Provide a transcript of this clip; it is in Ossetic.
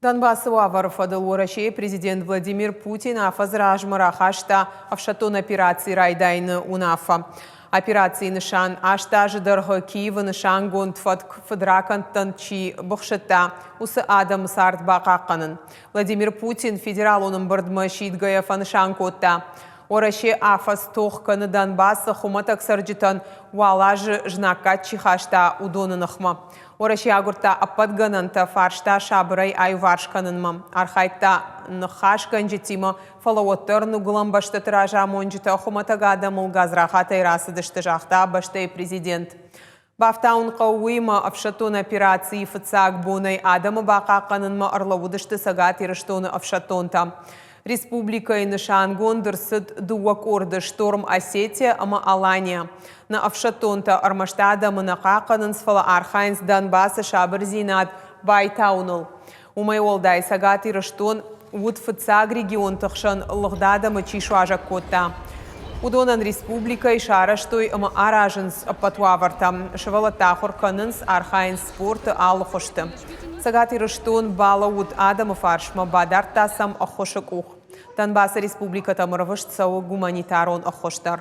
Донбассы уавӕры фӕдыл Уӕрӕсейы президент Владимир Путин афӕдзы размӕ рахаста ӕфсӕддон операци райдайыны уынаффӕ. Операцийы нысан 8 азы дӕргъы Киевы нысангонд фӕтк фыдракӕндтӕн чи быхсыдта, уыцы адӕмы цард бахъахъхъӕнын. Владимир Путин федералон ӕмбырдмӕ сидгӕйӕ фӕнысан кодта, Уӕрӕсе афӕдз тох кӕны Донбассы хуымӕтӕг цӕрджытӕн уал азы знаггад чи хаста, уыдоны ныхмӕ. Уӕрӕсе агуырдта ӕппӕт гӕнӕнтӕ фарста сабырӕй аиуварс кӕнынмӕ, архайдта ныхасгӕнджытимӕ, фӕлӕ уӕддӕр ныгуылӕн бӕстӕты разамонджытӕ хуымӕтӕг адӕмыл гадзрахатӕй рацыдысты, загъта бӕстӕйы президент. Бафтауын хъӕуы уыимӕ, ӕфсӕддон операцийы фыццаг бонӕй адӕмы бахъахъхъӕнынмӕ ӕрлӕууыдысты Цӕгат Ирыстоны ӕфсӕддонтӕ. Республикӕйы нысангонд ӕрцыд дыууӕ къорды «Шторм Осетия» ӕмӕ «Алания». Нӕ ӕфсӕддонтӕ ӕрмӕст адӕмы нӕ хъахъхъӕнынц, фӕлӕ архайынц Донбассы сабырдзинад байтауыныл. Уымӕй уӕлдай Цӕгат Ирыстон уыд фыццаг регионты хсӕн лыгъд адӕмы чи суазӕг кодта. Уыдонӕн республикӕйы сарӕзтой ӕмӕ аразынц ӕппӕт уавӕртӕ. Сывӕллӕттӕ ахуыр кӕнынц, архайынц спорты алы хуызты. Цӕгат Ирыстон балӕууыд адӕмы фарсмӕ, бадардта сӕм ӕххуысы къух. Донбассы республикӕтӕм ӕрвыст цӕуы гуманитарон ӕххуыс дӕр.